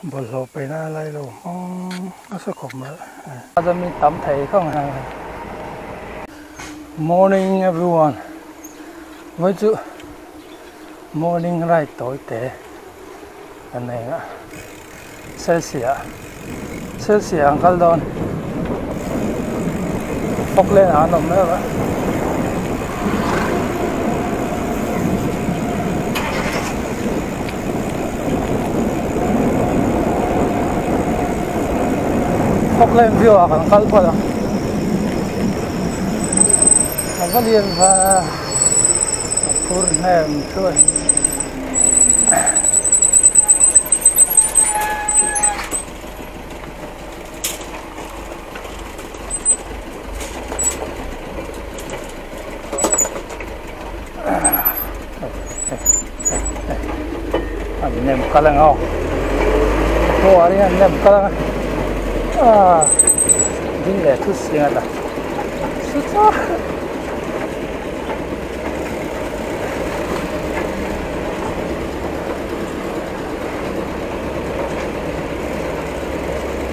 Bawlhhlawh paihna lai lo hmang nasa khawp mai a mi tam thei khawp mai morning everyone vawi chu morning ride tawi te kan nei a Celsius Celsius an kal dawn Falkland ah an awm mek a. Falkland view ah kan kal phawt ang a va lian va a phur hnem chuan. An nem kal ang aw aw a ring an nem kal ang a ding leh thut si ang a ta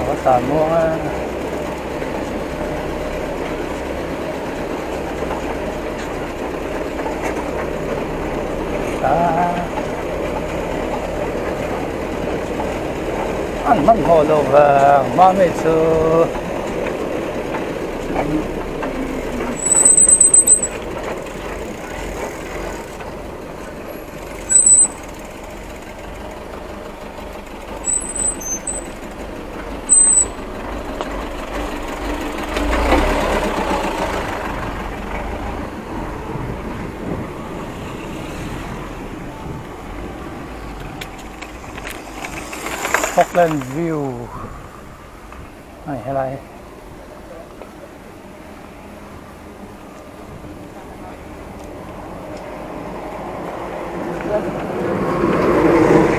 a tlan muang a. An hmanhmawh lo vang hma mai chu. Falkland view a ni helai hi.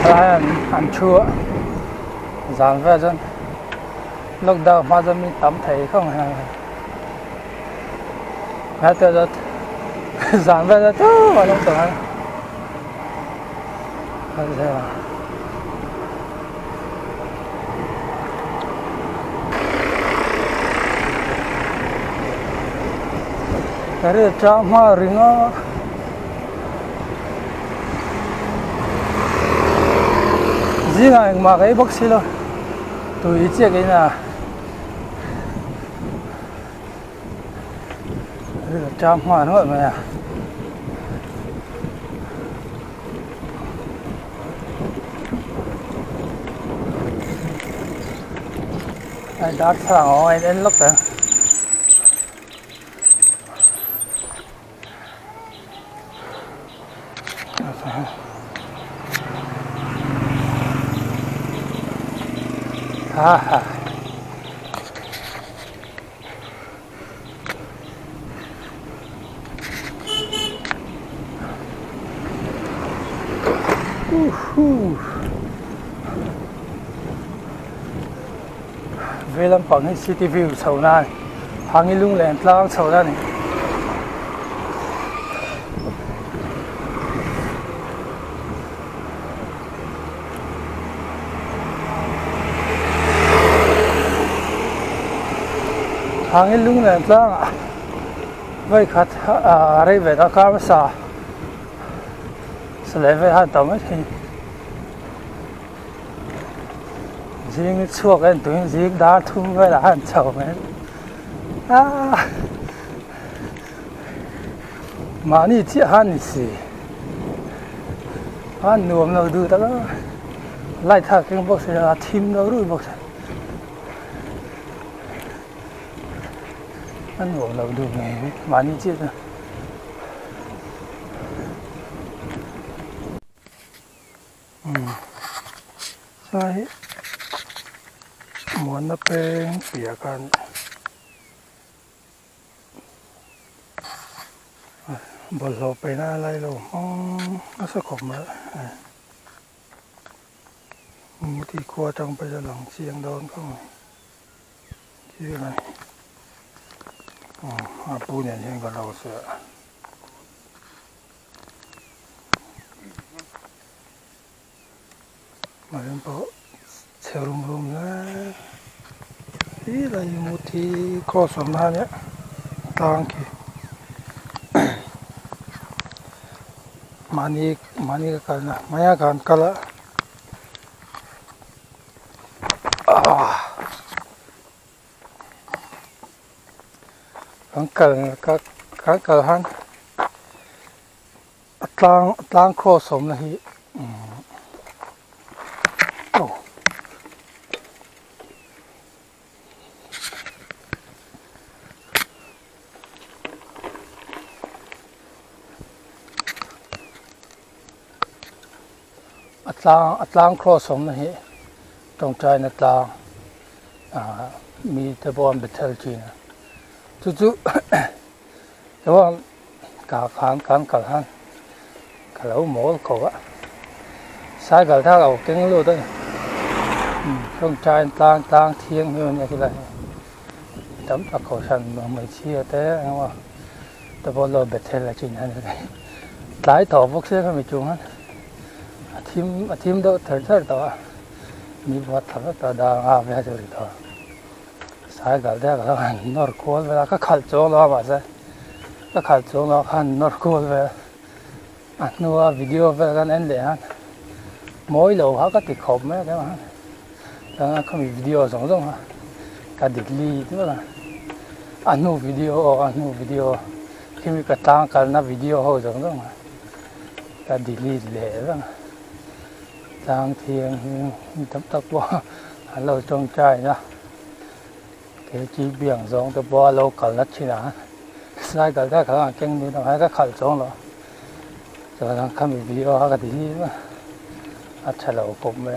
Helai an an thu a zan vel chuan lockdown hma chuan mi tam thei khawp mai a helai te chuan zan vel chuan tlem a lo tawng a Ka ri tang hma ring a. Zingah engmah ka ei bawk si lo tui chiah ka in a. Ri tang hma nuaih mai a. Ai darthlalang a awm a in en lawk ang. Ha ha. Vei lampang hi city view chho na a ni hangi lunglen tlang chho na a ni. Hangin lunglen tlangah vawi khat ah rei ve ta kar hmasa sa leh vel han tam mai thei zing chhuak en tuin zing dar thum velah han chho mai ah mahni chiah han ni si a nuam lo duh tak a light kha a keng bawk si a thim lo ruih bawk si a nuam lo duh ngei mai mahni chiah chuan. Sai hi muanna peng piah khan. Bawlhhlawh paihna lai lo hmang nasa khawp mai Muti khua atang pawhin a lang chiang dawn khawp mai chiang a ni a pu nen hian kan lo sawi a. Mahse pawh. Chhe rum rum hle helai muthi cross awm na ania tlang khi mahni mahni ka kalna hmaia ka han kal a ah kan kal ka kan kal han A tlang tlang cross awmna hi umm aw a tlang a tlang cross awmna hi tawngtaina tlang ah mite pawh an be thel thin a chu chu chuan. Ka khan kan kal han ka lo mawl ko a cycle kha lo keng lut a ni tawngtai tlang tlang thiang hi a nia khilai hi tam tak kohhran hmeichhia te eng emaw te pawh lo bethel a chin han tlai tawh bawk sia khami chung han a thim a thim deuh ther ther tawh a mi buat thla vek tawh a dar nghak vel chu a ri tawh a cycle te ka lo han nawr kual vel a ka khalh chuang lo a mahse. Ka khalh chungah khan nawr kual vel a hnua video vel kan en leh han mawi lo kha ka ti khawp mai a keimah khan chuan khami video zawng zawng kha ka delete vek a a hnu video aw a hnu video khimi ka tlang kalna video ho zawng zawng kha ka delete leh vek a tlang thianghlim tam tak pawh an lo tawngtai a. Thil chi biang zawng te pawh a lo kal na thin a, cycle te kha an keng dun ang ka khalh chuang lo chuan ang khami video kha ka ti hlim a, a tha lo khawp mai a,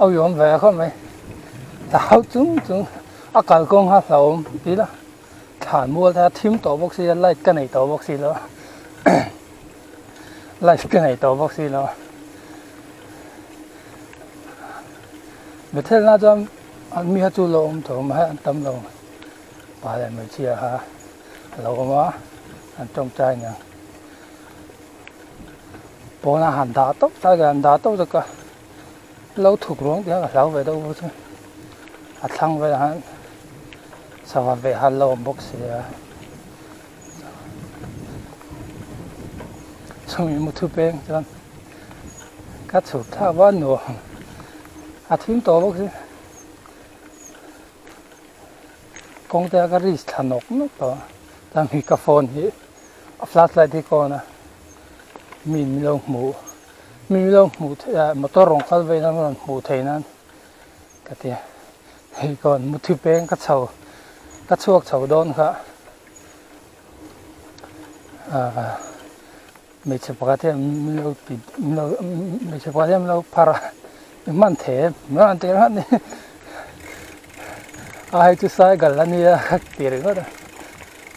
a uiawm ve khawp mai hlau chung chung a kalkawng kha hlauhawm ti ila thlan mual te a thim tawh bawk sia light ka nei tawh bawk si lo a light ka nei tawh bawk si lo a. Bethel na chuan an mi kha chu lo awm tho mai an tam lo pa leh hmeichhia kha a lo awm a an tawngtai aniang pawnah han dah tawp ta han dah tawp zawk a lo thuk ruang tih kha ka hlau ve deuh bawk chu a thlang velah hian sava veh kha an lo awm bawk si a chumi muthu peng chuan. Ka chhuk thlak va nuam a thim tawh bawk si kawng te a ka risk thla nawk nawk tawh a chuan hei ka phone hi a flash light hi ka on a mi min lo hmuh mi min lo hmuh theih a motor rawn kal vei nan rawn hmuh theih nan ka ti a hei ka on muthi peng ka chho ka chhuak chho dawn kha ahh. Hmeichhe pakhat hian min lo ti min lo hmeichhe pakhat hian min lo phar a i hman thei em min rawn ti ringawt ni a hei chu cycle a nia ka ti ringawt a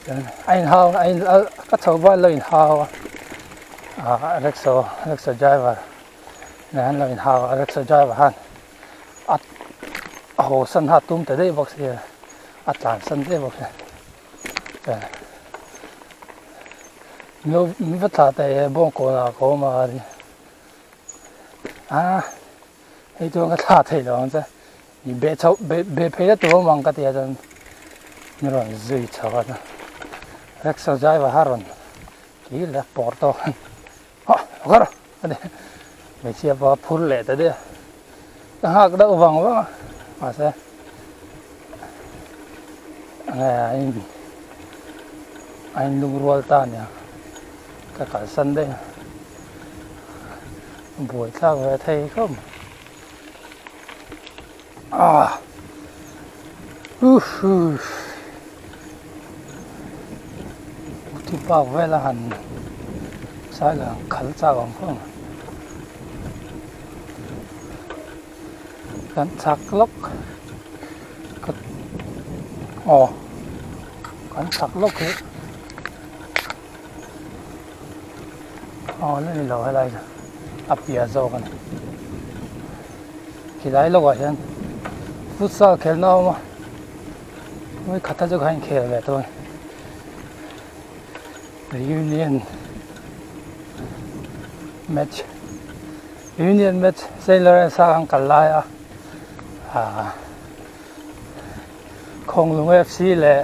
chuan a inhau a in ka chho pawh an lo inhau a ah rickshaw rickshaw driver nen an lo inhau a rickshaw driver khan a haw san kha a tum ta daih bawk sia a tlansan daih bawk sia. Mi va thlah teh e bawngkawn ah ka awm a a hei chuan ka thlah theih lo ang che i beh chhoh beh beh phei na tur awm ang ka ti a chuan min rawn zui chho a rickshaw driver kha rawn kir leh a pawr tawk a hah lo kar a ti hmeichhia pawh a phur leh ta daih a ka nghak deuh vang vang a mahse enge a in a in lung rual ta ania ka kalsan daih a buai thlak ve thei khawp mai ah uhuh park vela han sai lang khal chak ang khawp mai kan chak lawk ka aw kan chak lawk hi aw la ni lo helai chu a piah zawk a ni khilai lawkah hian futsal khelna a awm a vawikhat a chu kha inkhel ve tawh a ni reunion match. Union match Saint Lawrence a kan kal lai a ah Khawnglung FC leh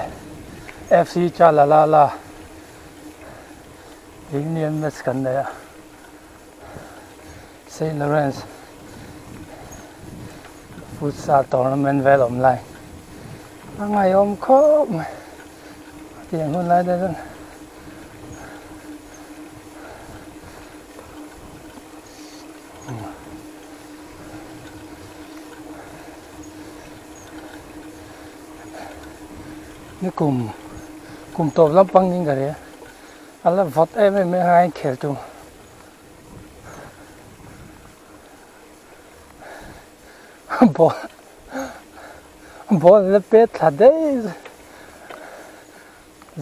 FC Chalalala Union match kan nei a Saint Lawrence Futsal tournament vel awm lai a ngaihawm khawp mai tiang hun lai te chuan. Ni kum kum tawp lampang niin ka hria a la vawt em em mai a a inkhel tum ball ball la pet thla daih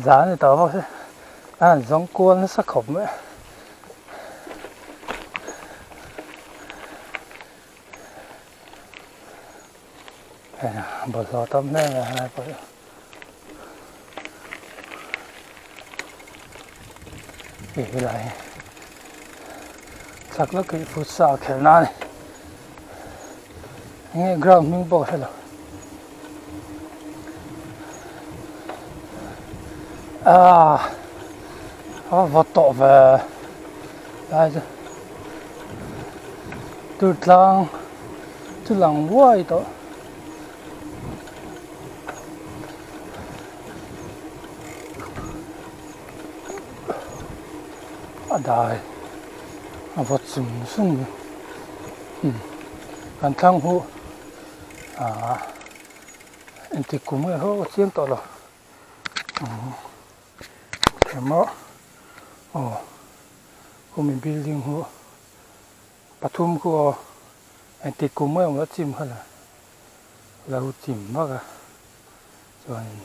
zan a ni tawh bawk si a han zawng kual nasa khawp mai a. Bawlhhlawh tam hle mai a helai pawh hi hei helai hi chak lawk hi futsal khelh na a ni enge ground hming pawh ka hre lo ah a va tawh ve lai chu tur tlang. Chu lang ruai tawh. A dai a vawt sung sung umm kan thlang hu ah engtik kum nge ho chiang tawh lo umm emaw aw khumi building hu. Pathum khu aw engtik kum mai awm lo chim kha la lo chim vak a chuanin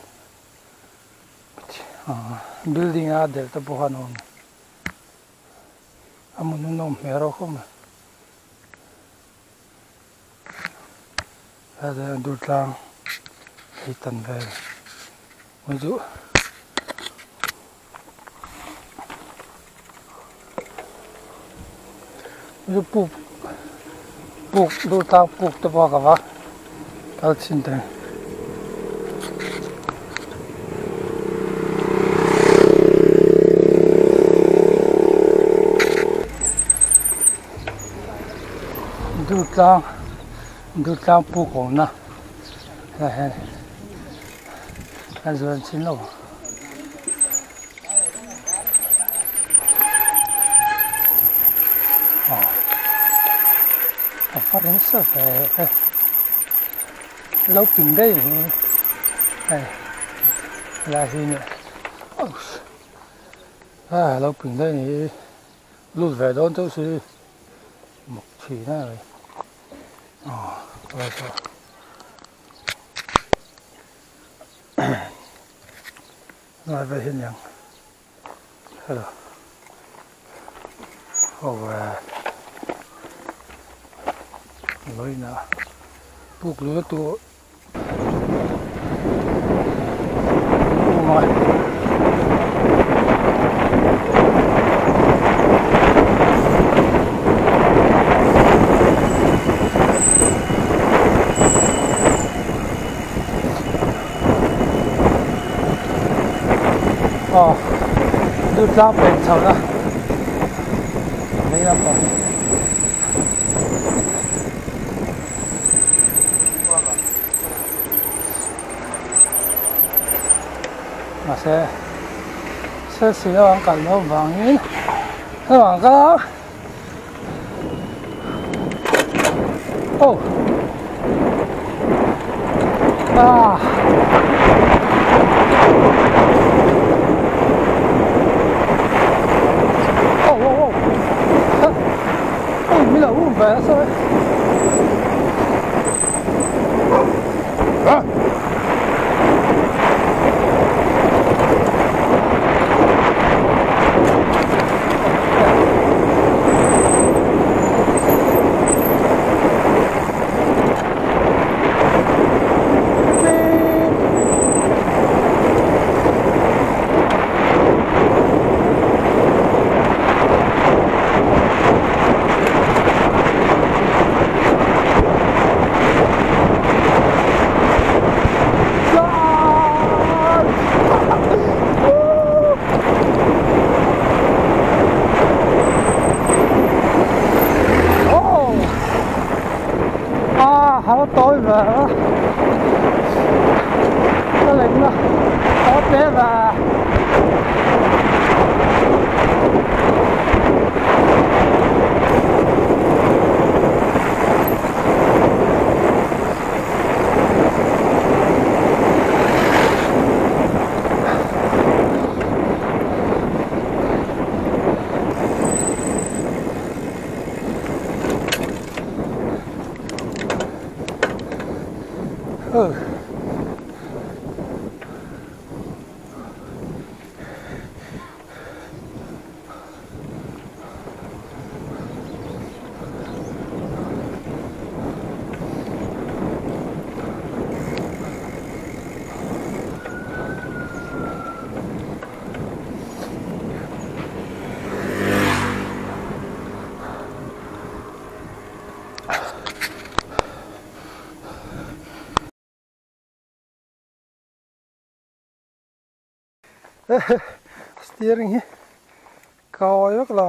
building a delh te pawh khan a awm a hmun a nawm hmel reuh khawp mai helai durtlang hei tan vel hmun chu. Chu puk puk duh tlang puk te pawh ka va kal chhin thei. Durtlang Durtlang puk awmna helaiah hian a zuan chhin lo. A far nasa hle e lo ping daih hi hei helai hi nia a lo ping daih ni lut ve dawn chauh si muk thin a ni aw helai pawh. Lai vel hi aniang hello aw lawina puk lu tu Aw Durtlang pen chho na vei lampang hi. Mahse Chelsea lo an kal loh vangin hetiang ka oh ah oh oh oh oh min lo um ve nasa mai ah. A va tawi ve a, ka lenna a va te ve. Steering hi kawi vek la.